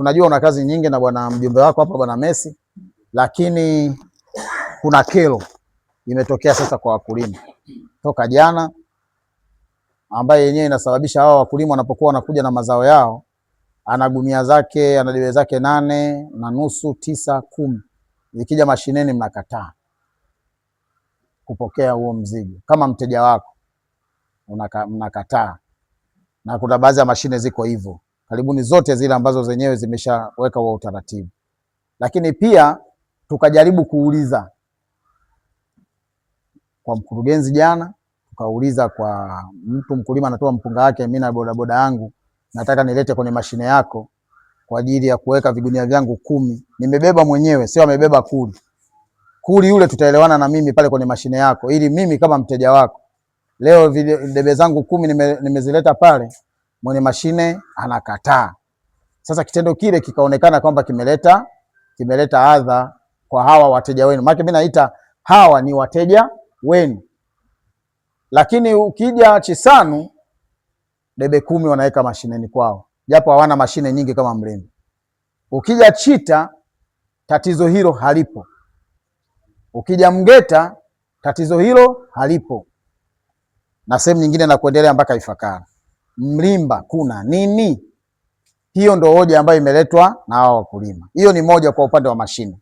Tunajua una kazi nyingi na bwana mjumbe wako hapa bwana Messi, lakini kuna kero imetokea sasa kwa wakulima toka jana, ambaye yenyewe inasababisha hawa wakulima wanapokuwa wanakuja na mazao yao, ana gunia zake, ana debe zake 8.5, 9, 10, zikija mashineni mnakataa kupokea huo mzigo kama mteja wako mnakataa. Na kuna baadhi ya mashine ziko hivyo, karibuni zote zile ambazo zenyewe zimeshaweka huo utaratibu. Lakini pia tukajaribu kuuliza kwa mkurugenzi jana, tukauliza kwa mtu mkulima anatoa mpunga wake, mimi na bodaboda yangu nataka nilete kwenye mashine yako kwa ajili ya kuweka vigunia vyangu 10, nimebeba mwenyewe, sio amebeba kuli. Kuli yule tutaelewana na mimi pale kwenye mashine yako, ili mimi kama mteja wako leo debe zangu 10 nimezileta pale, mwenye mashine anakataa. Sasa kitendo kile kikaonekana kwamba kimeleta adha kwa hawa wateja wenu. Maana mimi naita hawa ni wateja wenu. Lakini ukija Chisanu debe 10 wanaweka mashineni kwao, japo hawana mashine nyingi kama Mlimba. Ukija Chita tatizo hilo halipo. Ukija Mgeta tatizo hilo halipo, na sehemu nyingine na kuendelea mpaka Ifakara. Mlimba kuna nini? Hiyo ndo hoja ambayo imeletwa na hawa wakulima. Hiyo ni moja kwa upande wa mashine.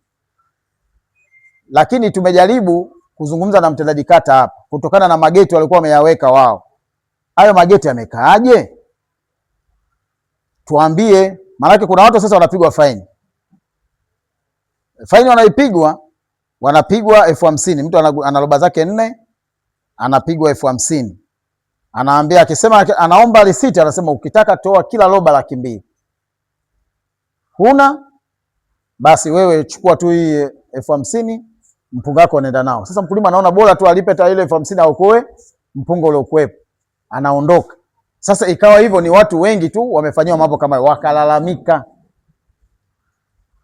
Lakini tumejaribu kuzungumza na mtendaji kata hapa kutokana na mageti walikuwa wameyaweka wao. Hayo mageti yamekaaje? Tuambie, maana kuna watu sasa wanapigwa faini. Faini wanaipigwa, wanapigwa 50,000. Mtu ana roba zake 4, anapigwa 50,000. Anaambia, akisema anaomba risiti, anasema ukitaka toa kila roba 200,000. Huna? Basi wewe chukua tu hii 50,000, mpunga wako unaenda nao. Sasa mkulima anaona bora tu alipe ta ile 50,000 aokoe mpunga uliokuwepo, anaondoka. Sasa ikawa hivyo, ni watu wengi tu wamefanyiwa mambo kama hayo, wakalalamika.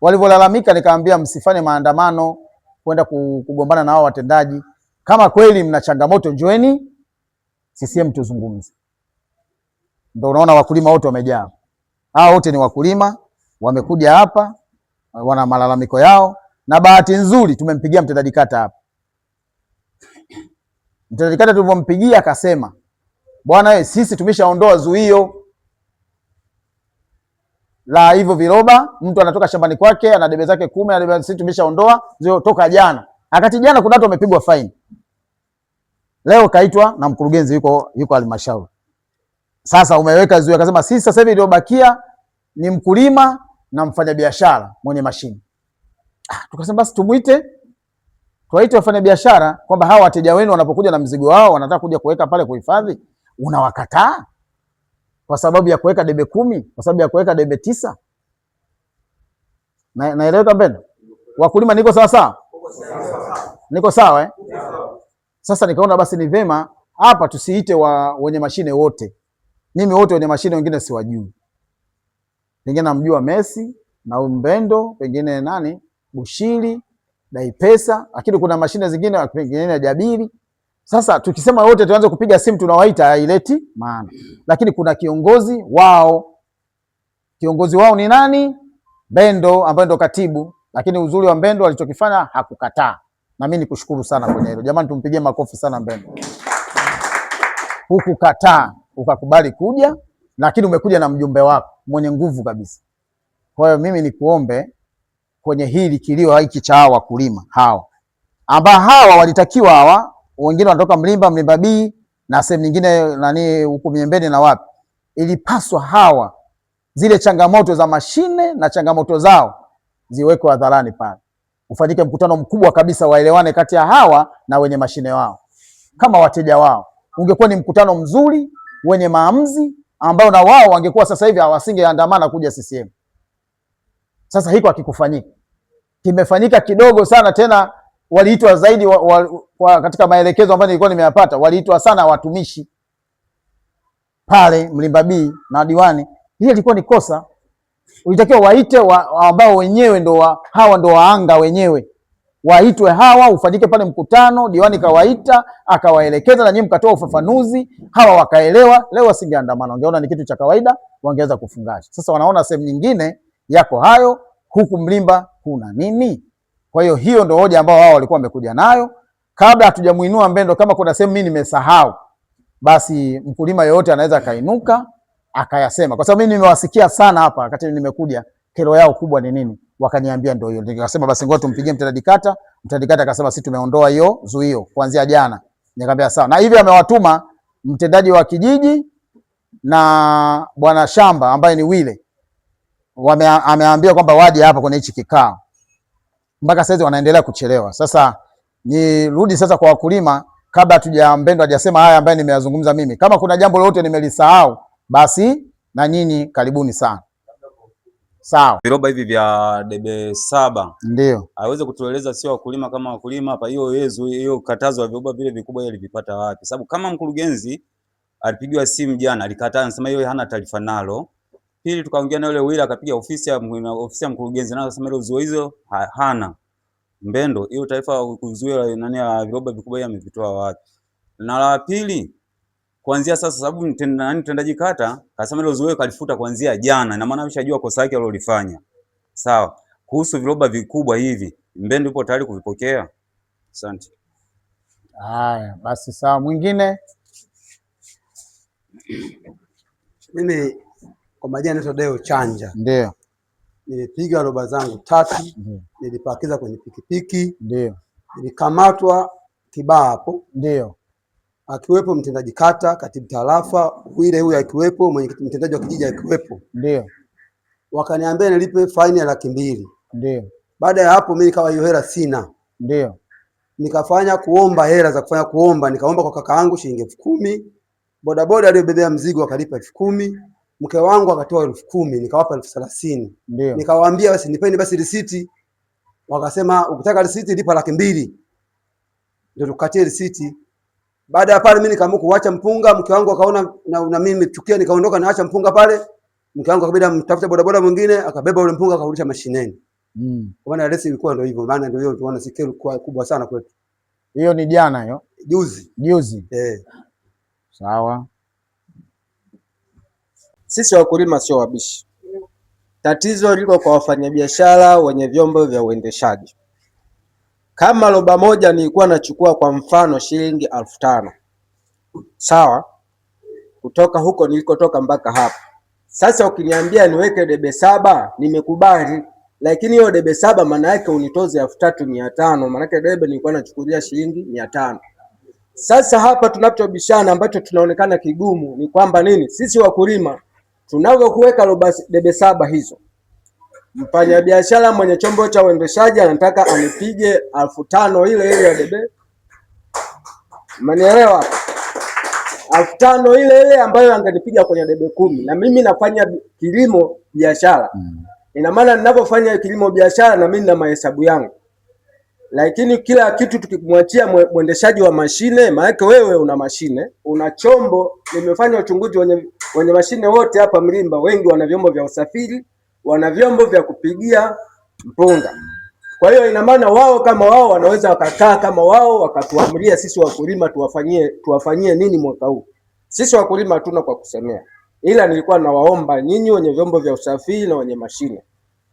Walivyolalamika nikaambia msifanye maandamano kwenda kugombana na hao watendaji. Kama kweli mna changamoto njoeni CCM tuzungumze. Ndio unaona wakulima wote wamejaa. Hao wote ni wakulima, wamekuja hapa wana malalamiko yao, na bahati nzuri tumempigia mtendaji kata hapa. Mtendaji kata tulivyompigia akasema, bwana wewe, sisi tumeshaondoa zuio la hivyo viroba. Mtu anatoka shambani kwake ana debe zake 10, ana debe, sisi tumeshaondoa zuio toka jana. Akati jana kuna watu wamepigwa faini. Leo kaitwa na mkurugenzi yuko halmashauri. Sasa umeweka zuio, akasema sisi sasa hivi iliyobakia ni mkulima na mfanyabiashara mwenye mashine. Tukasema basi tuwaite wafanyabiashara kwamba hawa wateja wenu wanapokuja na mzigo wao wanataka kuja kuweka pale kuhifadhi, unawakataa kwa sababu ya kuweka debe 10, kwa sababu ya kuweka debe 9. Naeleweka mbele? Wakulima niko sawa sawa? Niko sawa eh? Sasa nikaona basi ni vema hapa tusiite wenye mashine wote. Mimi wote wenye mashine wengine siwajui. Pengine namjua Messi na Mbendo, pengine nani Bushiri, Daipesa, lakini kuna mashine zingine pengine ya Jabiri. Sasa tukisema wote tuanze kupiga simu tunawaita, haileti maana. Lakini kuna kiongozi wao. Kiongozi wao ni nani? Mbendo ambaye ndo katibu. Lakini uzuri wa Mbendo alichokifanya hakukataa. Na mimi nikushukuru sana kwenye hilo. Jamani tumpigie makofi sana Mbendo. Hukukataa, ukakubali kuja, lakini umekuja na mjumbe wako mwenye nguvu kabisa. Kwa hiyo mimi nikuombe kwenye hili kilio hiki cha hawa wakulima hawa, ambao hawa walitakiwa hawa wengine wanatoka Mlimba, Mlimba B na sehemu nyingine nani huku Miembeni na wapi, ilipaswa hawa zile changamoto za mashine na changamoto zao ziwekwe hadharani pale, ufanyike mkutano mkubwa kabisa, waelewane kati ya hawa na wenye mashine wao kama wateja wao. Ungekuwa ni mkutano mzuri wenye maamuzi ambao na wao wangekuwa sasa hivi hawasingeandamana kuja CCM. Sasa hiko hakikufanyika, kimefanyika kidogo sana. Tena waliitwa zaidi katika maelekezo ambayo nilikuwa nimeyapata, waliitwa sana watumishi pale Mlimba B na diwani. Hii ilikuwa ni kosa, ulitakiwa waite ambao wenyewe ndo hawa ndo waanga wenyewe, waitwe hawa, ufanyike pale mkutano, diwani kawaita akawaelekeza, na nyinyi mkatoa ufafanuzi, hawa wakaelewa. Leo wasingeandamana, wangeona ni kitu cha kawaida, wangeweza kufungasha. Sasa wanaona sehemu nyingine Yako hayo huku Mlimba kuna nini? Kwa hiyo hiyo ndio hoja ambao wao walikuwa wamekuja nayo. Kabla hatujamuinua Mbendo, kama kuna sehemu mimi nimesahau, basi mkulima yoyote anaweza akainuka akayasema, kwa sababu mimi nimewasikia sana hapa wakati nimekuja, kero yao kubwa ni nini, wakaniambia ndio hiyo. Nikasema basi ngoja tumpigie mtendaji kata. Mtendaji kata akasema sisi tumeondoa hiyo zuio kuanzia jana. Nikamwambia sawa, na hivi amewatuma mtendaji wa kijiji na bwana shamba ambaye ni Wile, ameambia kwamba waje hapa kwenye hichi kikao. Mpaka sasa wanaendelea kuchelewa. Sasa nirudi sasa kwa wakulima, kabla hatuja Mbendo hajasema haya ambayo nimeyazungumza mimi. Kama kuna jambo lolote nimelisahau, basi na nyinyi karibuni sana. Sawa. Viroba hivi vya debe 7 ndio aweze kutueleza, sio wakulima kama wakulima hapa, hiyo yezu hiyo katazo ya viroba vile vikubwa yeye alivipata wapi? Sababu kama mkurugenzi alipigiwa simu jana, alikataa, anasema hiyo hana taarifa nalo. Pili tukaongea na yule Wila, akapiga ofisi ya mkurugenzi, na akasema ile zuio hizo hana. Mbendo hiyo taarifa kuzuia nani ya viroba vikubwa yeye amevitoa wapi? Na la pili kuanzia sasa, sababu mtendaji kata kasema ile zuio kalifuta kuanzia jana, na maana ameshajua kosa lake alilofanya. Sawa. Kuhusu viroba vikubwa hivi, Mbendo yupo tayari kuvipokea? Asante. Haya, basi sawa. Mwingine? Mimi kwa majina naitwa Deo Chanja. Ndio. Nilipiga roba zangu 3, nilipakiza kwenye pikipiki. Ndio. Nilikamatwa Kibaha hapo. Ndio. Akiwepo mtendaji kata, katibu tarafa, Wile huyu akiwepo, mwenyekiti mtendaji wa kijiji akiwepo. Ndio. Wakaniambia nilipe faini ya 200,000. Ndio. Baada ya hapo mimi nikawa hiyo hela sina. Ndio. Nikafanya kuomba hela za kufanya kuomba, nikaomba kwa kaka yangu shilingi 10,000. Bodaboda aliyobebea mzigo akalipa 10,000. Mke wangu akatoa 10,000, nikawapa 30,000. Ndio. Nikawaambia basi nipeni basi risiti. Wakasema ukitaka risiti lipa 200,000. Ndio tukatie risiti. Baada ya pale mimi nikaamua kuacha mpunga, mke wangu akaona na mimi nimechukia, nikaondoka naacha mpunga pale. Mke wangu akabidi amtafute bodaboda mwingine, akabeba ule mpunga akarudisha mashineni. Kwa maana resi ilikuwa ndio hivyo, maana ndio hiyo tunaona si kero kubwa sana kwetu. Hiyo ni jana hiyo? Juzi. Juzi. Eh. Sawa. Sisi wakulima sio wabishi. Tatizo liko kwa wafanyabiashara wenye vyombo vya uendeshaji. Kama roba moja nilikuwa nachukua kwa mfano shilingi 5,000. Sawa? Kutoka huko nilikotoka mpaka hapa. Sasa ukiniambia niweke debe 7, nimekubali. Lakini hiyo debe 7 maana yake unitoze 3,500, maana yake debe nilikuwa nachukulia shilingi 500. Sasa hapa tunachobishana ambacho tunaonekana kigumu ni kwamba nini? Sisi wakulima tunavyokuweka roba debe 7 hizo, mfanyabiashara mwenye chombo cha uendeshaji anataka anipige 5,000 ile ile ya debe. Umenielewa? 5,000 ile ile ambayo angenipiga kwenye debe 10. Na mimi nafanya kilimo biashara. Ina maana ninapofanya kilimo biashara na mimi nina mahesabu yangu. Lakini kila kitu tukimwachia mwendeshaji wa mashine, maana wewe una mashine, una chombo. Nimefanya uchunguzi wenye mashine wote hapa Mlimba, wengi wana vyombo vya usafiri, wana vyombo vya kupigia mpunga. Kwa hiyo ina maana wao kama wao wanaweza wakakaa kama wao wakatuamulia sisi wakulima tuwafanyie nini mwaka huu. Sisi wakulima hatuna kwa kusemea. Ila nilikuwa nawaomba nyinyi wenye vyombo vya usafiri na wenye mashine,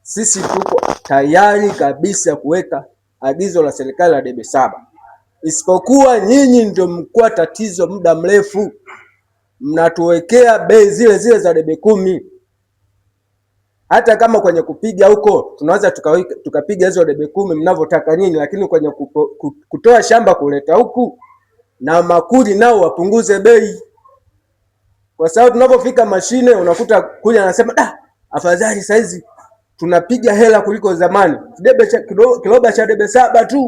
sisi tuko tayari kabisa kuweka agizo la serikali la debe 7. Isipokuwa nyinyi ndio mkua tatizo muda mrefu. Mnatuwekea bei zile zile za debe 10. Hata kama kwenye kupiga huko tunaweza tukapiga hizo debe 10 mnavyotaka nyinyi, lakini kwenye kutoa shamba kuleta huku na makuli nao wapunguze bei. Kwa sababu tunapofika mashine unakuta kuli anasema da, afadhali saizi tunapiga hela kuliko zamani. Debe cha kiroba cha debe 7 tu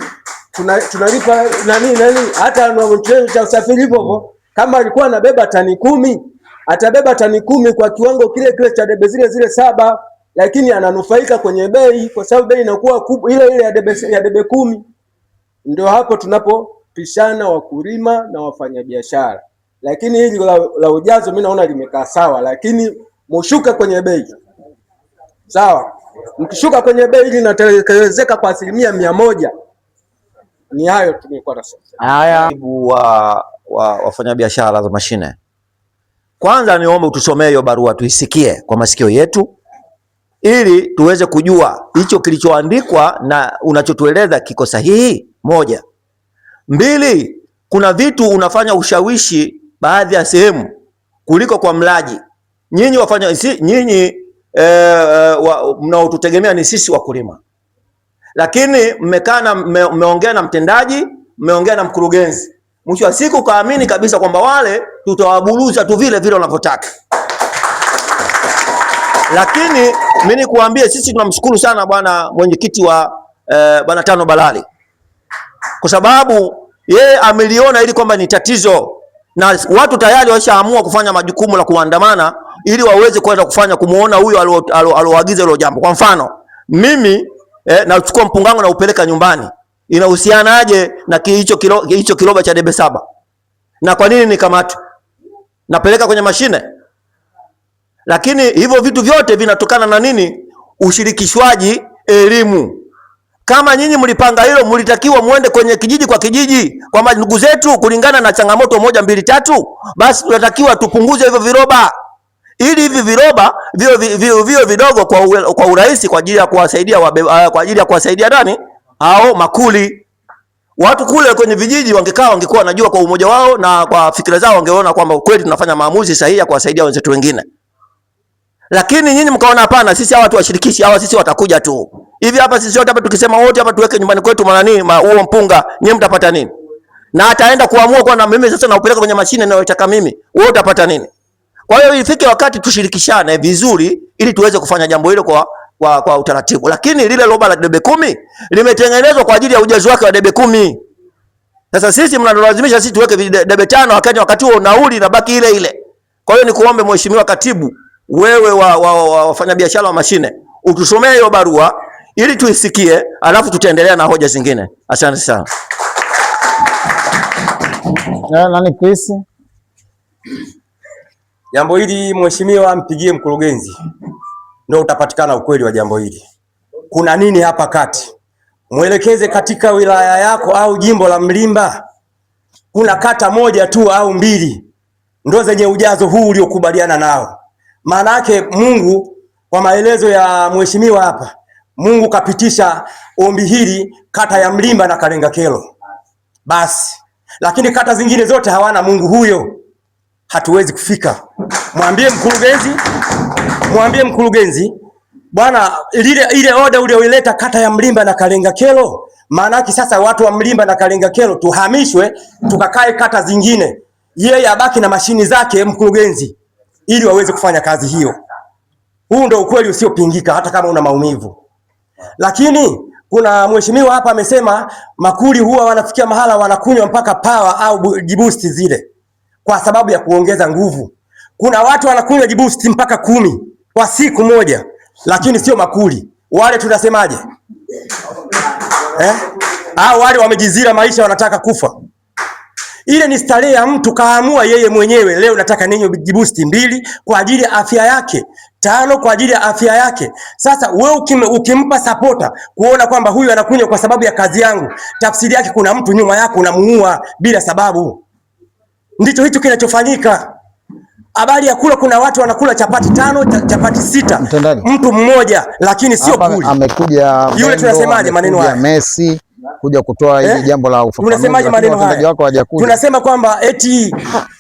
tunalipa nani nani, hata na cha usafiri hivyo hivyo. Kama alikuwa anabeba tani 10, atabeba tani 10 kwa kiwango kile kile cha debe zile zile 7, lakini ananufaika kwenye bei kwa sababu bei inakuwa kubwa ile ile ya debe 10. Ndio hapo tunapopishana wakulima na wafanyabiashara. Lakini hili la ujazo mimi naona limekaa sawa, lakini mshuke kwenye bei. Sawa? Mkishuka kwenye bei linatekelezeka kwa 100%. Ni hayo tu nilikuwa nasema. Haya. Wa wafanyabiashara za mashine. Kwanza niombe utusomee hiyo barua tuisikie kwa masikio yetu. ili tuweze kujua hicho kilichoandikwa na unachotueleza kiko sahihi. Moja, mbili, kuna vitu unafanya ushawishi baadhi ya sehemu kuliko kwa mlaji. Nyinyi wafanya si, nyinyi mnaotutegemea ni sisi wakulima, lakini mmekaa mmeongea na mtendaji, mmeongea na mkurugenzi, mwisho wa siku kaamini kabisa kwamba wale tutawaburuza tu vile vile wanavyotaka. Lakini mimi nikuambie, sisi tunamshukuru sana bwana mwenyekiti wa bwana Tano Balali kwa sababu yeye ameliona ili kwamba ni tatizo na watu tayari washaamua kufanya majukumu la kuandamana ili waweze kwenda kufanya kumuona huyo alioagiza hilo jambo. Kwa mfano mimi nachukua mpunga wangu na upeleka nyumbani, inahusianaje na hicho kiroba cha debe 7? Na kwa nini nikamatwe? Napeleka kwenye mashine. Lakini hivyo vitu vyote vinatokana na nini? Ushirikishwaji, elimu. Kama nyinyi mlipanga hilo, mlitakiwa muende kwenye kijiji kwa kijiji, kwamba ndugu zetu, kulingana na changamoto 1 2 3, basi tunatakiwa tupunguze hivyo viroba, ili hivi viroba vio vidogo kwa urahisi, kwa ajili ya kuwasaidia kwa ajili ya kuwasaidia nani hao makuli. Watu kule kwenye vijiji wangekaa, wangekuwa wanajua kwa umoja wao na kwa fikra zao, wangeona kwamba kweli tunafanya maamuzi sahihi ya kuwasaidia wenzetu wengine. Lakini nyinyi mkaona hapana, sisi hawa tuwashirikishi hawa, sisi watakuja tu. Hivi hapa sisi wote hapa tukisema wote hapa tuweke nyumbani kwetu mara nini huo mpunga, nyinyi mtapata nini? Na ataenda kuamua kwa na mimi sasa naupeleka kwenye mashine ninayotaka mimi, wewe utapata nini? Kwa hiyo ifike wakati tushirikishane vizuri ili tuweze kufanya jambo hilo kwa utaratibu. Lakini lile roba la debe 10 limetengenezwa kwa ajili ya ujazo wake wa debe 10. Sasa sisi mnatulazimisha sisi tuweke debe 5 wakati huo nauli inabaki ile ile. Kwa hiyo nikuombe Mheshimiwa Katibu, wewe wa wafanyabiashara wa mashine, utusomee hiyo barua ili tuisikie, alafu tutaendelea na hoja zingine. Asante sana. Nani Chris? Jambo hili mheshimiwa, mpigie mkurugenzi ndio utapatikana ukweli wa jambo hili. Kuna nini hapa kati? Mwelekeze katika wilaya yako au jimbo la Mlimba kuna kata moja tu au mbili ndio zenye ujazo huu uliokubaliana nao. Maana yake Mungu, kwa maelezo ya mheshimiwa hapa, Mungu kapitisha ombi hili kata ya Mlimba na Kalengakelo basi, lakini kata zingine zote hawana Mungu huyo, hatuwezi kufika. Mwambie mkurugenzi, mwambie mkurugenzi bwana, ile oda ulioileta kata ya Mlimba na Kalengakelo, maana yake sasa watu wa Mlimba na Kalengakelo tuhamishwe tukakae kata zingine, yeye abaki na mashini zake mkurugenzi, ili waweze kufanya kazi hiyo. Huu ndio ukweli usiopingika hata kama una maumivu. Lakini kuna mheshimiwa hapa amesema makuli huwa wanafikia mahala wanakunywa mpaka power au jibusti zile kwa sababu ya kuongeza nguvu. Kuna watu wanakunywa jibusti mpaka 10 kwa siku moja, lakini sio makuli. Wale tunasemaje? Au wale wamejizira maisha wanataka kufa. Ile ni starehe ya mtu kaamua yeye mwenyewe, leo nataka ninywe jibusti 2 kwa ajili ya afya yake, 5 kwa ajili ya afya yake. Sasa wewe ukimpa supporter kuona kwamba huyu anakunywa kwa sababu ya kazi yangu, tafsiri yake kuna mtu nyuma yako unamuua bila sababu. Ndicho hicho kinachofanyika. Habari ya kula, kuna watu wanakula chapati 5, chapati 6, mtu mmoja, lakini sio kuli. Amekuja yule, tunasemaje maneno haya? Messi kuja kutoa hili jambo la ufafanuzi. Tunasemaje maneno haya? Tunasema kwamba eti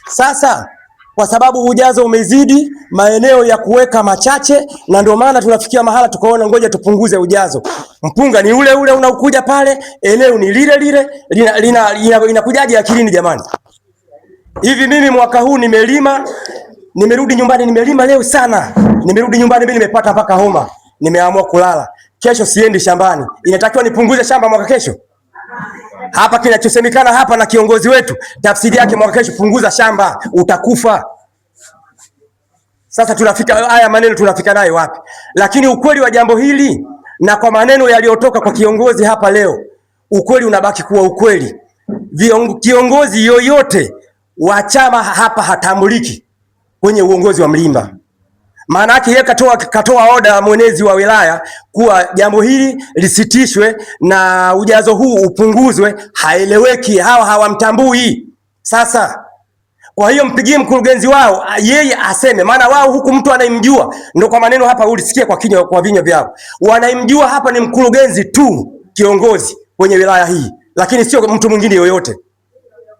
sasa kwa sababu ujazo umezidi, maeneo ya kuweka machache, na ndio maana tunafikia mahala tukaona ngoja tupunguze ujazo. Mpunga ni ule ule unaokuja pale, eneo ni lile lile, inakujaje akilini jamani? Hivi mimi mwaka huu nimelima, nimerudi nyumbani, nimelima leo sana. Nimerudi nyumbani mimi nimepata mpaka homa. Nimeamua kulala. Kesho siendi shambani. Inatakiwa nipunguze shamba mwaka kesho? Hapa kinachosemekana hapa na kiongozi wetu, tafsiri yake mwaka kesho punguza shamba, utakufa. Sasa tunafika haya maneno tunafika nayo wapi? Lakini ukweli wa jambo hili na kwa maneno yaliyotoka kwa kiongozi hapa leo, ukweli unabaki kuwa ukweli. Kiongozi yoyote wa chama hapa hatambuliki kwenye uongozi wa Mlimba. Maana yake yeye katoa oda mwenezi wa wilaya kuwa jambo hili lisitishwe na ujazo huu upunguzwe. Haeleweki, hawa hawamtambui. Sasa Kwa hiyo mpigie mkurugenzi wao yeye aseme, maana wao huku mtu anayemjua ndio kwa maneno hapa ulisikia kwa kinywa, kwa vinywa vyao wanaimjua hapa ni mkurugenzi tu kiongozi kwenye wilaya hii, lakini sio mtu mwingine yoyote.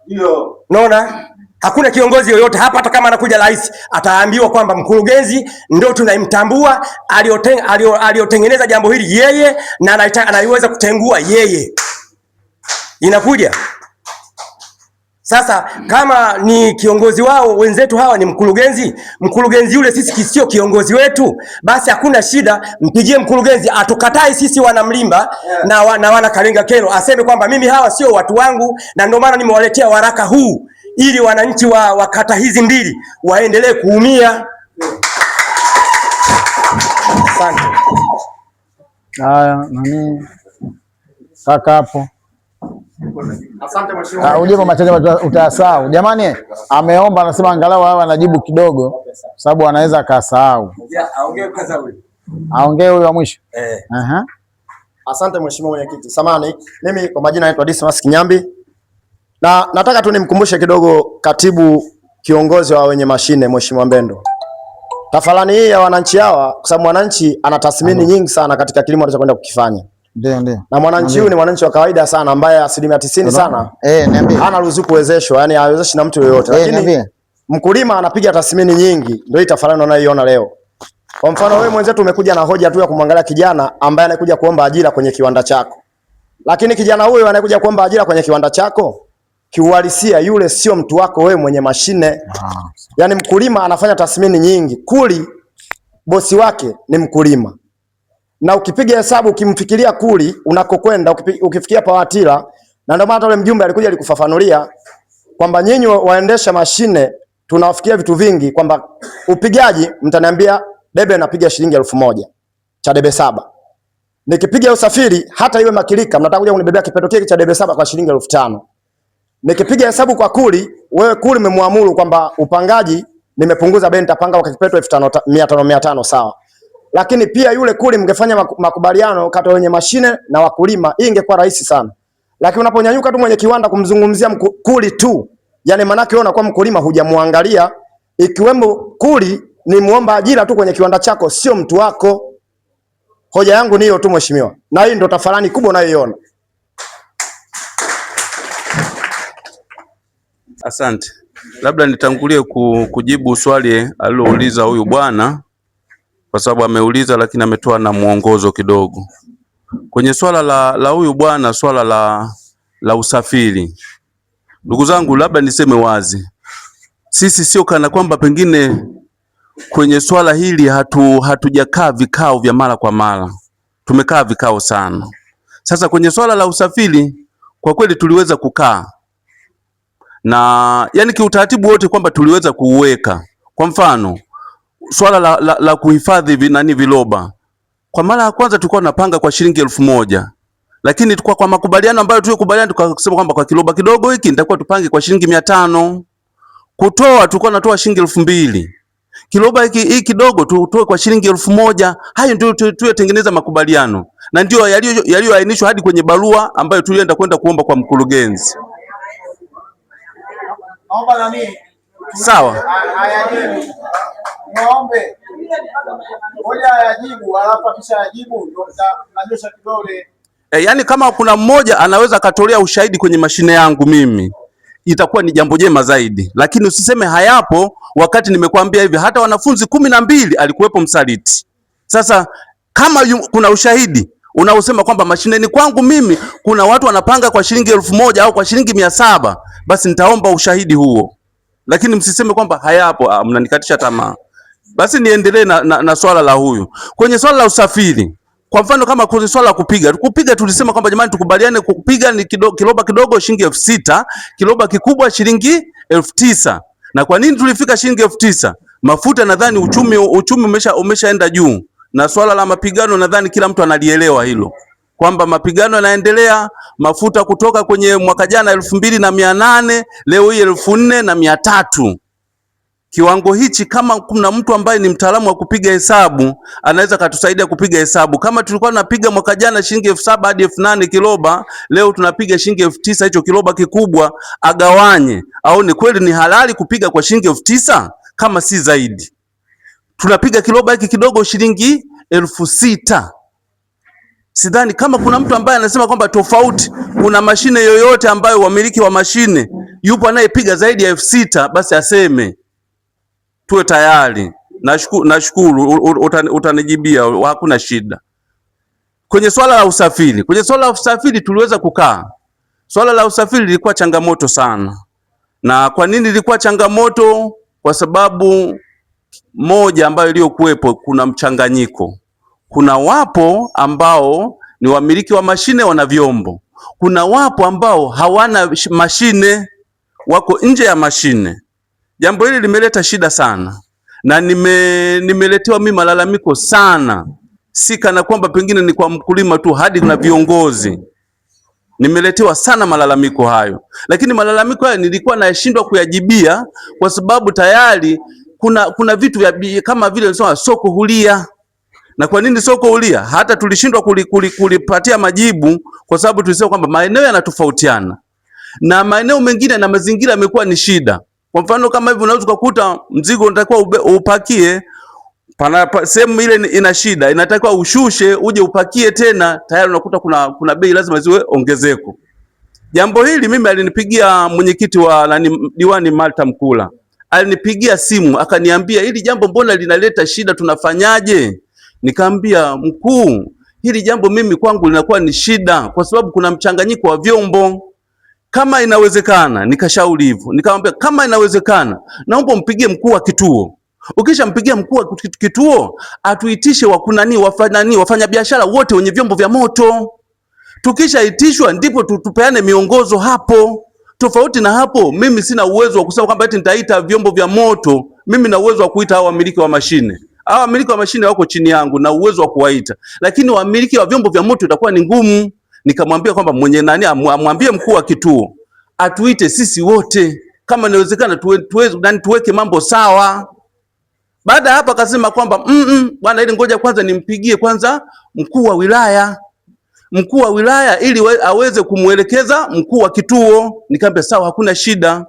Ndio. Unaona? Hakuna kiongozi yoyote hapa, hata kama anakuja rais ataambiwa kwamba mkurugenzi ndio tunaimtambua, aliotengeneza jambo hili yeye, na anaiweza kutengua yeye. Inakuja sasa, kama ni kiongozi wao wenzetu hawa ni mkurugenzi, mkurugenzi yule sisi sio kiongozi wetu, basi hakuna shida, mpigie mkurugenzi atukatai sisi wana Mlimba na wana Kalenga Kero, aseme kwamba mimi hawa sio watu wangu, na ndio maana nimewaletea waraka huu ili wananchi wa kata hizi mbili waendelee kuumia. Asante. Haya, nani kaka hapo? Asante mheshimiwa. Ujibu machache utasahau. Jamani, ameomba anasema angalau awe anajibu kidogo sababu anaweza akasahau. Aongee kwanza huyu. Aongee huyu wa mwisho. Eh. Aha. Asante mheshimiwa mwenyekiti. Samahani, mimi kwa majina naitwa Dismas Kinyambi. Na nataka tu nimkumbushe kidogo katibu kiongozi wa wenye mashine Mheshimiwa Mbendo. Tafalani hii ya wananchi hawa, kwa sababu mwananchi ana tathmini nyingi sana katika kilimo anachokwenda kukifanya. Ndio, ndio. Na mwananchi huyu ni mwananchi wa kawaida sana ambaye 90% sana niambie. hana ruzuku kuwezeshwa, yani hawezeshi na mtu yoyote. Lakini niambie. mkulima anapiga tathmini nyingi, ndio hii tafalani unayoiona leo. Kwa mfano wewe mwenzetu umekuja na hoja tu ya kumwangalia kijana ambaye anakuja kuomba ajira kwenye kiwanda chako. Lakini kijana huyo anayekuja kuomba ajira kwenye kiwanda chako, kiuhalisia yule sio mtu wako wewe mwenye mashine. Yaani mkulima anafanya tathmini nyingi. Kuli bosi wake ni mkulima. Na ukipiga hesabu ukimfikiria kuli unakokwenda ukifikia Pawatila, na ndio maana hata yule mjumbe alikuja alikufafanulia kwamba nyinyi waendesha mashine tunawafikia vitu vingi, kwamba upigaji mtaniambia debe napiga shilingi 1000 cha debe 7. Nikipiga usafiri hata iwe makilika mnataka kuja kunibebea kipeto kile cha debe 7 kwa shilingi 5000. Nikipiga hesabu kwa kuli, wewe kuli umemwamuru kwamba upangaji nimepunguza bei nitapanga kwa kipeto 5500 500 sawa. Lakini pia yule kuli mngefanya makubaliano kati wenye mashine na wakulima, hii ingekuwa rahisi sana. Lakini unaponyanyuka tu mwenye kiwanda kumzungumzia kuli tu, yani manake wewe unakuwa mkulima hujamwangalia, ikiwemo kuli ni muomba ajira tu kwenye kiwanda chako, sio mtu wako. Hoja yangu ni hiyo tu mheshimiwa, na hii ndio tafalani kubwa unayoiona. Asante. Labda nitangulie kujibu swali alilouliza huyu bwana, kwa sababu ameuliza lakini ametoa na mwongozo kidogo kwenye swala la huyu bwana, swala la usafiri. Ndugu zangu, labda niseme wazi, sisi sio kana kwamba pengine kwenye swala hili hatujakaa vikao vya mara kwa mara, tumekaa vikao sana. Sasa kwenye swala la usafiri kwa kweli tuliweza kukaa na yani kiutaratibu wote kwamba tuliweza kuuweka. Kwa mfano swala la kuhifadhi viroba, kwa mara ya kwanza tulikuwa tunapanga kwa shilingi 1000, lakini kwa makubaliano ambayo tulikubaliana tukasema kwamba kwa kiroba kidogo hiki nitakuwa tupange kwa shilingi 500. Kutoa tulikuwa tunatoa shilingi 2000. Kiroba hiki kidogo tutoe kwa shilingi 1000. Hayo ndio tuliyotengeneza makubaliano na ndio yaliyoainishwa hadi kwenye barua ambayo tulienda kwenda kuomba kwa mkurugenzi. Naomba nani? Sawa. Hayajibu. Niombe. Ngoja hayajibu, alafu akisha yajibu ndio mtanyosha kidole. Yani kama kuna mmoja anaweza akatolea ushahidi kwenye mashine yangu mimi, itakuwa ni jambo jema zaidi, lakini usiseme hayapo wakati nimekuambia hivi. Hata wanafunzi 12 alikuwepo msaliti. Sasa kama kuna ushahidi unaosema kwamba mashineni kwangu mimi kuna watu wanapanga kwa shilingi 1000 au kwa shilingi 700, basi nitaomba ushahidi huo, lakini msiseme kwamba hayapo. Mnanikatisha tamaa. Basi niendelee na swala la huyu kwenye swala la usafiri. Kwa mfano kama kwenye swala la kupiga tulisema kwamba jamani, tukubaliane kupiga ni kiroba kidogo shilingi 6000, kiroba kikubwa shilingi 9000. Na kwa nini tulifika shilingi 9000? Mafuta nadhani uchumi umeshaenda juu, na swala la mapigano nadhani kila mtu analielewa hilo kwamba mapigano yanaendelea, mafuta kutoka kwenye mwaka jana 2800 leo hii 4300. Kiwango hichi, kama kuna mtu ambaye ni mtaalamu wa kupiga hesabu anaweza katusaidia kupiga hesabu. Kama tulikuwa tunapiga mwaka jana shilingi 7,000 hadi 8,000 kiloba, leo tunapiga shilingi 9,000, hicho kiloba kikubwa agawanye, au ni kweli ni halali kupiga kwa shilingi 9,000 kama si zaidi. Tunapiga kiloba hiki kidogo shilingi 6,000. Sidhani kama kuna mtu ambaye anasema kwamba tofauti, kuna mashine yoyote ambayo wamiliki wa mashine yupo anayepiga zaidi ya 6,000, basi aseme, tuwe tayari. Nashukuru, utanijibia, hakuna shida. Kwenye swala la usafiri, kwenye swala la usafiri tuliweza kukaa. Swala la usafiri lilikuwa changamoto sana. Na kwa nini lilikuwa changamoto? Kwa sababu moja ambayo iliyokuwepo, kuna mchanganyiko. Kuna wapo ambao ni wamiliki wa mashine wana vyombo, kuna wapo ambao hawana mashine, wako nje ya mashine. Jambo hili limeleta shida sana, na nimeletewa mimi malalamiko sana, si kana kwamba pengine ni kwa mkulima tu, hadi na viongozi nimeletewa sana malalamiko hayo, lakini malalamiko hayo nilikuwa nashindwa kuyajibia kwa sababu tayari kuna vitu vya kama vile nisema soko huria. Na kwa nini soko huria? Hata tulishindwa kulipatia majibu kwa sababu tulisema kwamba maeneo yanatofautiana na maeneo mengine na mazingira yamekuwa ni shida. Kwa mfano kama hivi unaweza kukuta mzigo unatakiwa upakie sehemu ile ina shida, inatakiwa ushushe uje upakie tena, tayari unakuta kuna bei lazima ziwe ongezeko. Jambo hili mimi alinipigia mwenyekiti wa nani, diwani Malta Mkula, alinipigia simu akaniambia, hili jambo mbona linaleta shida, tunafanyaje? Nikamwambia mkuu, hili jambo mimi kwangu linakuwa ni shida kwa sababu kuna mchanganyiko wa vyombo. Kama inawezekana, nikashauri hivyo, nikamwambia kama inawezekana, naomba mpigie mkuu wa kituo. Ukishampigia mkuu wa kituo atuitishe wakunani wafanani wafanya biashara wote wenye vyombo vya moto. Tukishaitishwa ndipo tupeane miongozo hapo. Tofauti na hapo, mimi sina uwezo wa kusema kwamba eti nitaita vyombo vya moto. Mimi na uwezo wa kuita hao wamiliki wa mashine. Hao wamiliki wa mashine wako chini yangu na uwezo wa kuwaita, lakini wamiliki wa vyombo vya moto itakuwa ni ngumu. Nikamwambia kwamba mwenye nani amwambie mkuu wa kituo atuite sisi wote, kama inawezekana tuweke mambo sawa. Baada ya hapo akasema kwamba bwana, ili ngoja kwanza nimpigie kwanza mkuu wa wilaya, mkuu wa wilaya ili aweze kumuelekeza mkuu wa kituo. Nikamwambia sawa, hakuna shida.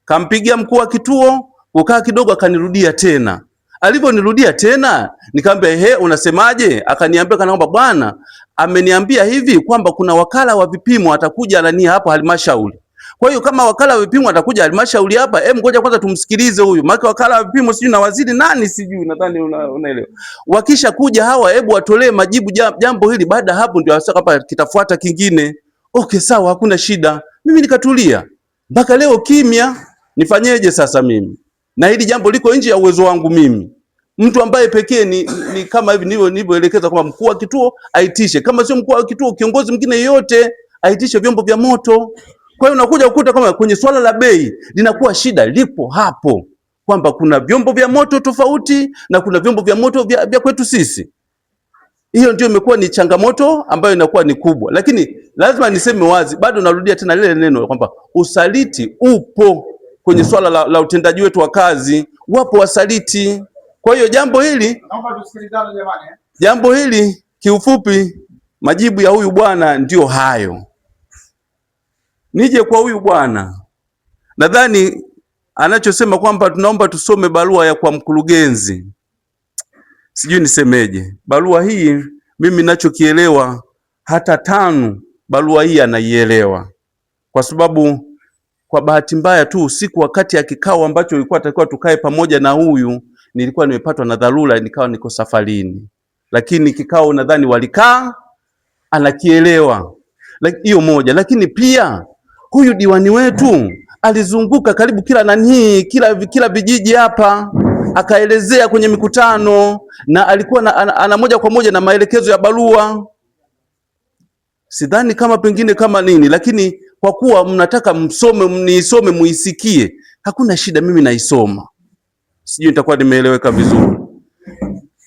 Kampigia mkuu wa kituo, kukaa kidogo akanirudia tena. Alivyonirudia tena nikamwambia ehe, unasemaje? Akaniambia kana kwamba bwana ameniambia hivi kwamba kuna wakala wa vipimo atakuja nani hapo halmashauri. Kwa hiyo kama wakala wa vipimo atakuja halmashauri hapa, hebu ngoja kwanza tumsikilize huyu. Maana wakala wa vipimo sijui na waziri nani sijui, nadhani unaelewa. Wakisha kuja hawa, hebu watolee majibu jambo hili, baada hapo ndio sasa hapa kitafuata kingine. Okay, sawa, hakuna shida. Mimi nikatulia mpaka leo kimya. Nifanyeje sasa mimi? Na hili jambo liko nje ya uwezo wangu mimi. Mtu ambaye pekee ni kama hivi nilivyoelekeza kwamba mkuu wa kituo aitishe, kama sio mkuu wa kituo, kiongozi mwingine yeyote aitishe vyombo vya moto. Kwa hiyo unakuja kukuta kama kwenye swala la bei linakuwa shida lipo hapo, kwamba kuna vyombo vya moto tofauti na kuna vyombo vya moto vya kwetu sisi. Hiyo ndio imekuwa ni changamoto ambayo inakuwa ni kubwa, lakini lazima niseme wazi, bado narudia tena lile neno kwamba usaliti upo kwenye swala la utendaji wetu wa kazi, wapo wasaliti. Kwa hiyo jambo hili, Naomba tusikilizane jamani. jambo hili kiufupi, majibu ya huyu bwana ndio hayo. Nije kwa huyu bwana, nadhani anachosema kwamba tunaomba tusome barua ya kwa mkurugenzi, sijui nisemeje. Barua hii mimi ninachokielewa, hata tano barua hii anaielewa, kwa sababu kwa bahati mbaya tu usiku wakati ya kikao ambacho ilikuwa takiwa tukae pamoja na huyu, nilikuwa nimepatwa na dharura, nikawa niko safarini, lakini kikao nadhani walikaa, anakielewa hiyo moja. Lakini pia huyu diwani wetu alizunguka karibu kila nani, kila vijiji hapa, akaelezea kwenye mikutano, na alikuwa ana moja kwa moja na maelekezo ya barua. Sidhani kama pengine kama nini, lakini kwa kuwa mnataka msome, mniisome, muisikie, hakuna shida, mimi naisoma. Sijui nitakuwa nimeeleweka vizuri.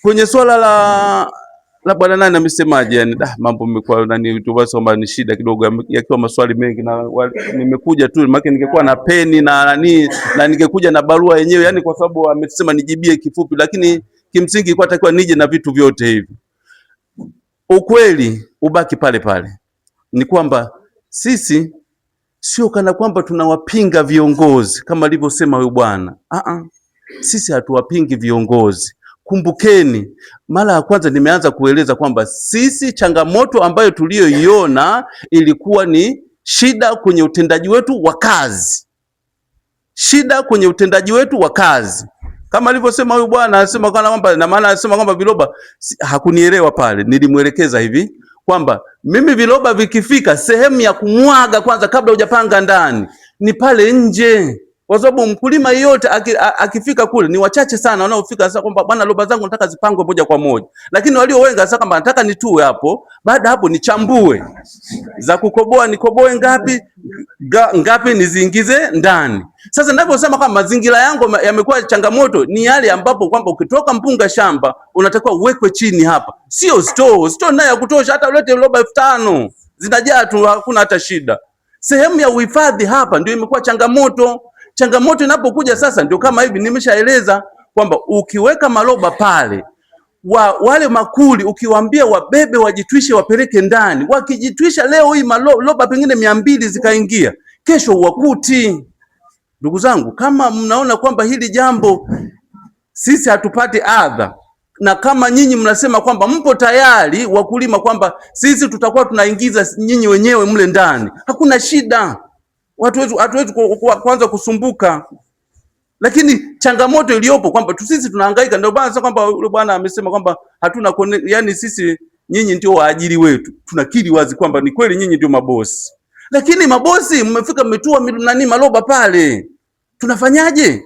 Kwenye swala la La bwana nani amesemaje? Yani da mambo mmekuwa nani tu basi kwamba ni shida kidogo, yakiwa maswali mengi na nimekuja tu maana ningekuwa na peni na nani na ningekuja na barua yenyewe, yani kwa sababu amesema nijibie kifupi, lakini kimsingi ilikuwa takiwa nije na vitu vyote hivi. Ukweli ubaki pale pale, ni kwamba sisi sio kana kwamba tunawapinga viongozi kama alivyosema huyu bwana. Sisi hatuwapingi viongozi. Kumbukeni, mara ya kwanza nimeanza kueleza kwamba sisi changamoto ambayo tuliyoiona ilikuwa ni shida kwenye utendaji wetu wa kazi, shida kwenye utendaji wetu wa kazi kama alivyosema huyu bwana, anasema kwamba na maana anasema kwamba viroba hakunielewa pale. Nilimwelekeza hivi kwamba mimi viroba vikifika sehemu ya kumwaga kwanza, kabla hujapanga ndani, ni pale nje, kwa sababu mkulima yeyote akifika kule ni wachache sana wanaofika sasa kwamba bwana, roba zangu nataka zipangwe moja kwa moja, lakini walio wengi sasa kwamba nataka nitue hapo, baada hapo nichambue za kukoboa, nikoboe ngapi ngapi niziingize ndani. Sasa ninaposema kwamba mazingira yangu yamekuwa changamoto ni yale ambapo kwamba ukitoka mpunga shamba unatakiwa uwekwe chini hapa, sio store. Store nayo ya kutosha, hata ulete roba 5000 zinajaa tu, hakuna hata shida. Sehemu ya uhifadhi hapa ndio imekuwa changamoto. Changamoto inapokuja sasa ndio kama hivi nimeshaeleza kwamba ukiweka maloba pale wale makuli ukiwaambia wabebe wajitwishe wapeleke ndani, wakijitwisha leo hii maloba pengine 200 zikaingia, kesho wakuti. Ndugu zangu, kama mnaona kwamba hili jambo sisi hatupati adha, na kama nyinyi mnasema kwamba mpo tayari wakulima kwamba sisi tutakuwa tunaingiza nyinyi wenyewe mle ndani, hakuna shida, hatuwezi kuanza kusumbuka. Lakini changamoto iliyopo kwamba sisi tunahangaika, ndio bwana sasa kwamba yule bwana amesema kwamba hatuna yani sisi nyinyi ndio waajiri wetu, tunakiri wazi kwamba ni kweli nyinyi ndio mabosi, lakini mabosi mmefika mmetua nani maloba pale, tunafanyaje?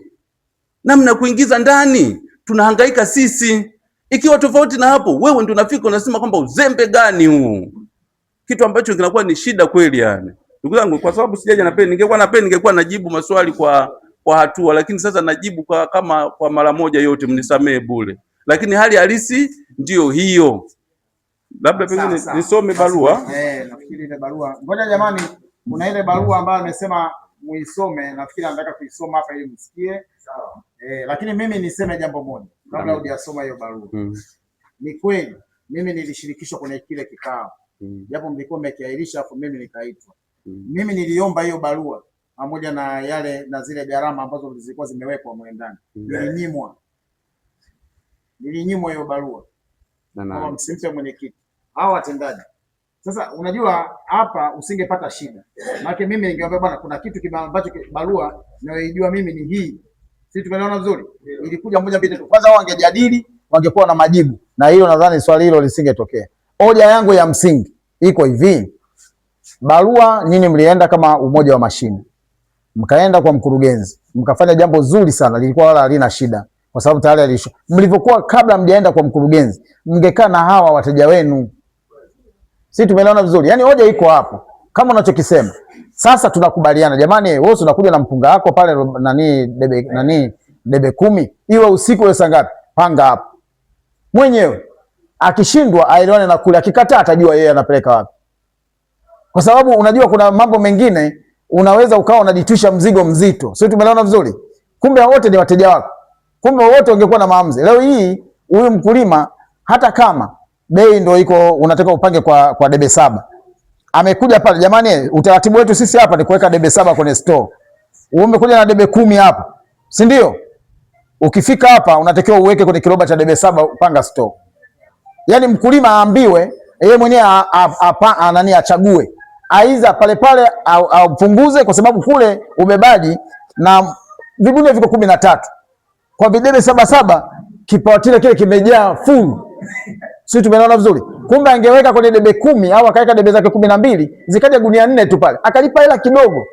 Namna kuingiza ndani tunahangaika sisi. Ikiwa tofauti na hapo, wewe ndio unafika unasema kwamba uzembe gani huu, kitu ambacho kinakuwa ni shida kweli. Yani ndugu zangu, kwa sababu sijaja na peni, ningekuwa na peni ningekuwa najibu maswali kwa hatua, lakini sasa najibu kama kwa mara moja yote, mnisamee bure, lakini hali halisi ndiyo hiyo. Labda pengine nisome barua. Nafikiri ile barua. Ngoja jamani, kuna ile barua ambayo amesema muisome, nafikiri anataka kuisoma hapa ili msikie. Sawa. Lakini mimi niseme jambo moja kabla hujasoma hiyo barua. Ni kweli mimi nilishirikishwa kwenye kile kikao. Japo mlikuwa mmekiahirisha afu mimi nikaitwa. Mimi niliomba hiyo barua pamoja na yale na zile gharama ambazo zilikuwa zimewekwa mle ndani. Nilinyimwa. Nilinyimwa hiyo barua. Kama msimpe mwenyekiti hao watendaji. Sasa unajua hapa usingepata shida. Maana mimi ningewaambia bwana, kuna kitu ambacho barua ninayoijua mimi ni hii. Sisi tumeelewana vizuri? Ilikuja moja mbili tatu. Kwanza wao wangejadili, wangekuwa na majibu. Na hiyo nadhani swali hilo lisingetokea. Hoja yangu ya msingi iko hivi. Barua nyinyi mlienda kama umoja wa mashine. Mkaenda kwa mkurugenzi, mkafanya jambo zuri sana, lilikuwa wala halina shida kwa sababu tayari alisho. Mlivyokuwa kabla mjaenda kwa mkurugenzi, mngekaa na hawa wateja wenu. Sisi tumeelewana vizuri. Yaani hoja iko hapo. Kama unachokisema. Sasa tunakubaliana jamani, wewe unakuja na mpunga wako pale nani debe nani debe 10, iwe usiku iwe saa ngapi, panga hapo. Mwenyewe akishindwa aelewane na kule, akikataa atajua yeye anapeleka wapi. Kwa sababu unajua kuna mambo mengine unaweza ukawa unajitwisha mzigo mzito. Sio, tumeelewana vizuri? Kumbe wote ni wateja wako. Kumbe wote wangekuwa na maamuzi. Leo hii huyu mkulima hata kama bei ndio iko unataka upange kwa debe 7. Amekuja pale, jamani, utaratibu wetu sisi hapa ni kuweka debe 7 kwenye store. Wewe umekuja na debe 10 hapa. Si ndio? Ukifika hapa unatakiwa uweke kwenye kiroba cha debe 7 panga store. Yaani mkulima aambiwe yeye mwenyewe nani achague. Aiza pale pale apunguze kwa sababu kule ubebaji na vigunia viko 13. Kwa videbe 7 kipawatile kile kimejaa full. Sisi tumeelewana vizuri. Kumbe angeweka kwenye debe 10 au akaweka debe zake 12, zikaja gunia 4 tu pale. Akalipa hela kidogo.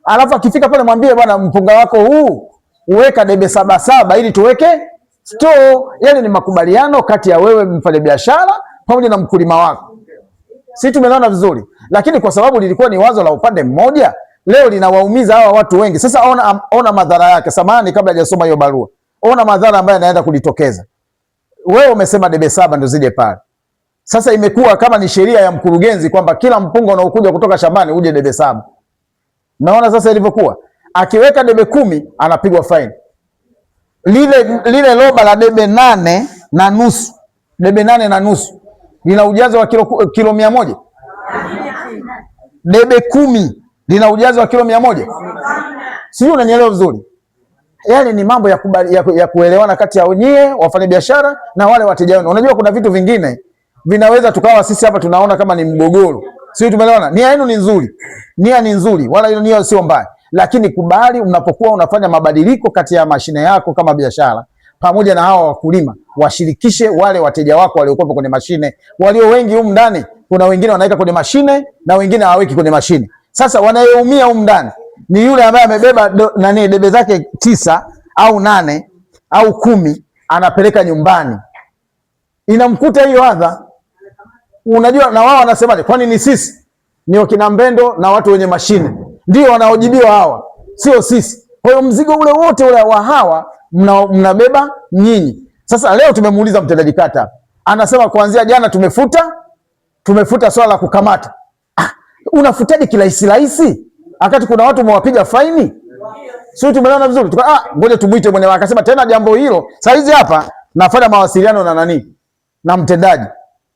Alafu akifika pale mwambie bwana, mpunga wako huu uweka debe 7 ili tuweke store. Yaani ni makubaliano kati ya wewe mfanyabiashara pamoja na mkulima wako. Sisi tumeelewana vizuri. Lakini kwa sababu lilikuwa ni wazo la upande mmoja, leo linawaumiza hawa watu wengi. Sasa ona madhara yake. Samahani kabla hajasoma hiyo barua. Ona madhara ambayo yanaenda kujitokeza. Wewe umesema debe 7 ndio zije pale. Sasa imekuwa kama ni sheria ya mkurugenzi kwamba kila mpunga unaokuja kutoka shambani uje debe 7. Naona sasa ilivyokuwa, akiweka debe 10 anapigwa faini. Lile loba la debe 8.5, debe 8.5 lina ujazo wa kilo 100. Debe 10 lina ujazo wa kilo 100. Sijui unanielewa vizuri. Yale ni mambo ya kuelewana kati ya wenyewe wafanyabiashara na wale wateja wenu. Unajua kuna vitu vingine vinaweza tukawa sisi hapa tunaona kama ni mgogoro. Sio, tumeelewana? Nia yenu ni nzuri. Nia ni nzuri, wala hiyo nia sio mbaya. Lakini kubali unapokuwa unafanya mabadiliko kati ya mashine yako kama biashara pamoja na hawa wakulima, washirikishe wale wateja wako waliokuwa kwenye mashine. Walio wengi humu ndani, kuna wengine wanaweka kwenye mashine na wengine hawaweki kwenye mashine. Sasa wanayeumia humu ndani ni yule ambaye amebeba nani debe zake 9 au 8 au 10 anapeleka nyumbani, inamkuta hiyo adha. Unajua, na wao wanasemaje? Kwani ni sisi ni wakina Mbendo na watu wenye mashine ndio wanaojibiwa hawa, sio sisi. Kwa hiyo mzigo ule wote ule wa hawa mnabeba nyinyi. Sasa leo tumemuuliza mtendaji kata, anasema kuanzia jana tumefuta swala la kukamata. Unafutaje kirahisi rahisi wakati kuna watu umewapiga faini? Sio, tumeelewana vizuri? Ngoja tumuite mwenye. Akasema tena jambo hilo saizi hapa nafanya mawasiliano na nani, na mtendaji,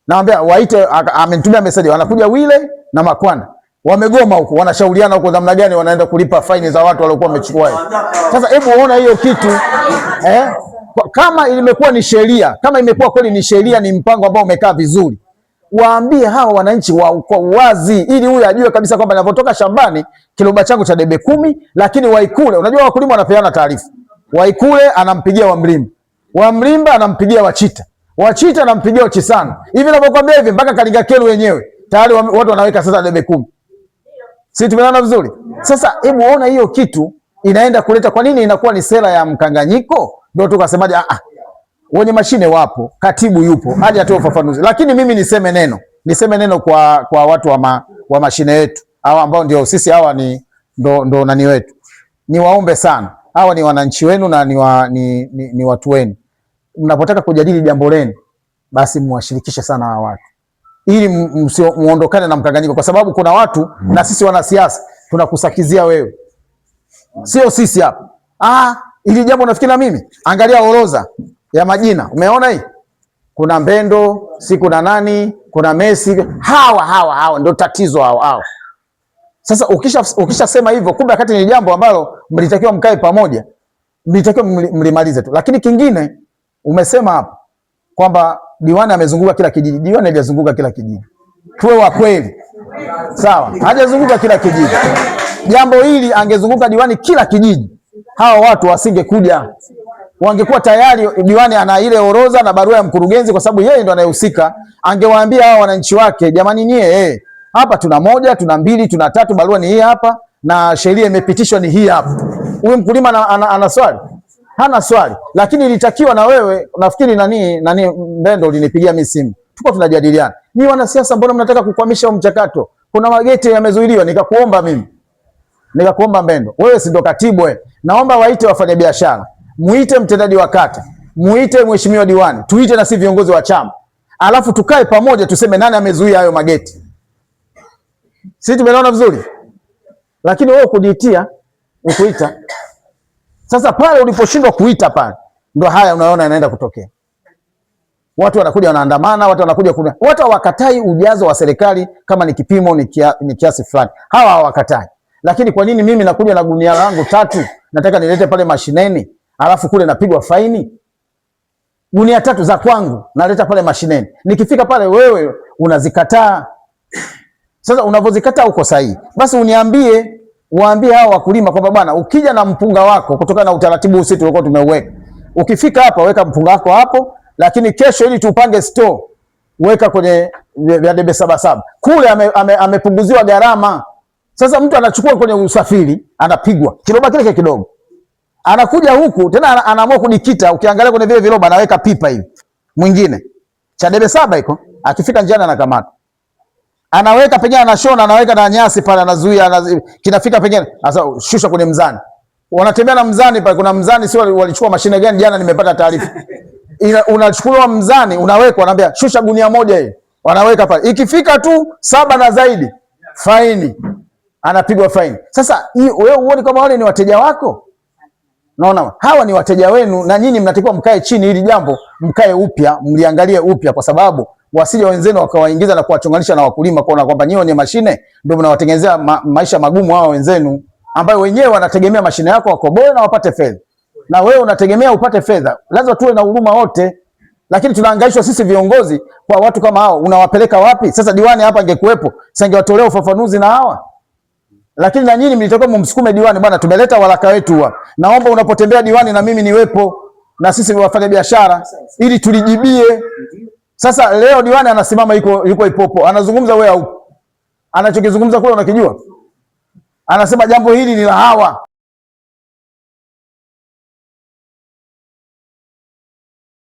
naambia waite, amenitumia message, wanakuja Wile na Makwanda, wamegoma huko, wanashauriana huko namna gani wanaenda kulipa faini za watu waliokuwa wamechukua. Sasa hebu uona hiyo kitu kama imekuwa ni sheria, kama imekuwa kweli ni sheria, ni mpango ambao umekaa vizuri, waambie hawa wananchi kwa uwazi, ili huyu ajue kabisa kwamba ninapotoka shambani kiloba changu cha debe 10, lakini Waikule, unajua wakulima wanapeana taarifa. Waikule anampigia wa Mlimba, wa Mlimba anampigia Wachita, Wachita anampigia Wachisana. Hivi ninavyokuambia hivi mpaka Kalingakelu wenyewe tayari watu wanaweka sasa debe 10. Si tumeona vizuri? Sasa hebu ona hiyo kitu inaenda kuleta, kwa nini inakuwa ni sera ya mkanganyiko? Ndio tukasemaje, wenye mashine wapo, katibu yupo, aje atoe ufafanuzi. Lakini mimi niseme neno kwa watu wa mashine yetu hawa ambao ndio sisi hawa ni ndo nani wetu. Niwaombe sana, hawa ni wananchi wenu na ni watu wenu. Mnapotaka kujadili jambo lenu, basi muwashirikishe sana hawa watu ili muondokane na mkanganyiko, kwa sababu kuna watu na sisi wanasiasa tunakusakizia wewe, sio sisi hapa. Ili jambo nafikiri na mimi, angalia orodha ya majina, umeona hii? Kuna Mbendo, si kuna nani, kuna Messi, hawa ndio tatizo, hawa. Sasa ukishasema hivyo, kumbe wakati ni jambo ambalo mlitakiwa mkae pamoja, mlitakiwa mlimalize tu. Lakini kingine umesema hapa kwamba diwani amezunguka kila kijiji. Diwani hajazunguka kila kijiji, tuwe wa kweli, sawa? Hajazunguka kila kijiji. Jambo hili angezunguka diwani kila kijiji, hawa watu wasingekuja, wangekuwa tayari diwani ana ile orodha na barua ya mkurugenzi, kwa sababu yeye ndo anayehusika. Angewaambia hawa wananchi wake, jamani nyie, hapa tuna 1, tuna 2, tuna 3, barua ni hii hapa na sheria imepitishwa ni hii hapa. Huyu mkulima ana swali? Hana swali. Lakini ilitakiwa na wewe, nafikiri nani Mbendo ulinipigia mimi simu, tuko tunajadiliana, ni wanasiasa, mbona mnataka kukwamisha mchakato? Kuna mageti yamezuiliwa. Nikakuomba mimi, nikakuomba Mbendo, wewe si ndo katibu wewe, naomba waite wafanyabiashara, muite mtendaji wa kata, muite mheshimiwa diwani, tuite na si viongozi wa chama, alafu tukae pamoja tuseme nani amezuia hayo mageti. Sisi tumeona vizuri, lakini wewe kujiitia ukuita. Sasa pale uliposhindwa kuita pale ndo haya unaona yanaenda kutokea. Watu wanakuja wanaandamana, watu wanakuja kuna watu hawakatai ujazo wa serikali kama ni kipimo ni kiasi fulani. Hawa hawakatai. Lakini kwa nini mimi nakuja na gunia langu 3 nataka nilete pale mashineni, alafu kule napigwa faini? Gunia 3 za kwangu naleta pale mashineni. Nikifika pale wewe unazikataa. Sasa unavozikataa uko sahihi. Basi uniambie, waambie hao wakulima kwamba bwana, ukija na mpunga wako kutokana na utaratibu sisi tulikuwa tumeuweka, ukifika hapa weka mpunga wako hapo, lakini kesho ili tuupange store weka kwenye vya debe 7.7. Kule amepunguziwa gharama. Sasa mtu anachukua kwenye usafiri anapigwa kiroba kile kidogo, anakuja huku tena anaamua kudikita. Ukiangalia kwenye vile viroba anaweka pipa hivi, mwingine cha debe 7 iko, akifika njiani anakamata, anaweka pengine anashona, anaweka na nyasi pale, anazuia, kinafika pengine sasa shusha kwenye mzani. Wanatembea na mzani pale, kuna mzani, sio walichukua mashine gani jana, nimepata taarifa. Unachukuliwa mzani unawekwa, anaambia shusha gunia moja hii, Wanaweka pale, ikifika tu 7 na zaidi faini, anapigwa faini. Sasa wewe uone kama wale ni wateja wako? Naona hawa ni wateja wenu, na nyinyi mnatakiwa mkae chini, hili jambo mkae upya, mliangalie upya, kwa sababu wasije wenzenu wakawaingiza na kuwachonganisha na wakulima, kuona kwamba nyinyi ni mashine ndio mnawatengenezea maisha magumu hawa wenzenu, ambayo wenyewe wanategemea mashine yako wakoboe na wapate fedha, na wewe unategemea upate fedha. Lazima tuwe na huruma wote, lakini tunahangaishwa sisi viongozi kwa watu kama hao. Unawapeleka wapi sasa? Diwani hapa angekuwepo, singewatolea ufafanuzi na hawa lakini na nyinyi mlitakiwa mumsukume diwani, bwana, tumeleta waraka wetu hapa, naomba unapotembea diwani na mimi niwepo, na sisi wafanya biashara, ili tulijibie. Sasa leo diwani anasimama yuko Ipopo, anazungumza, wewe haupo. Anachokizungumza kule unakijua? Anasema jambo hili ni la hawa.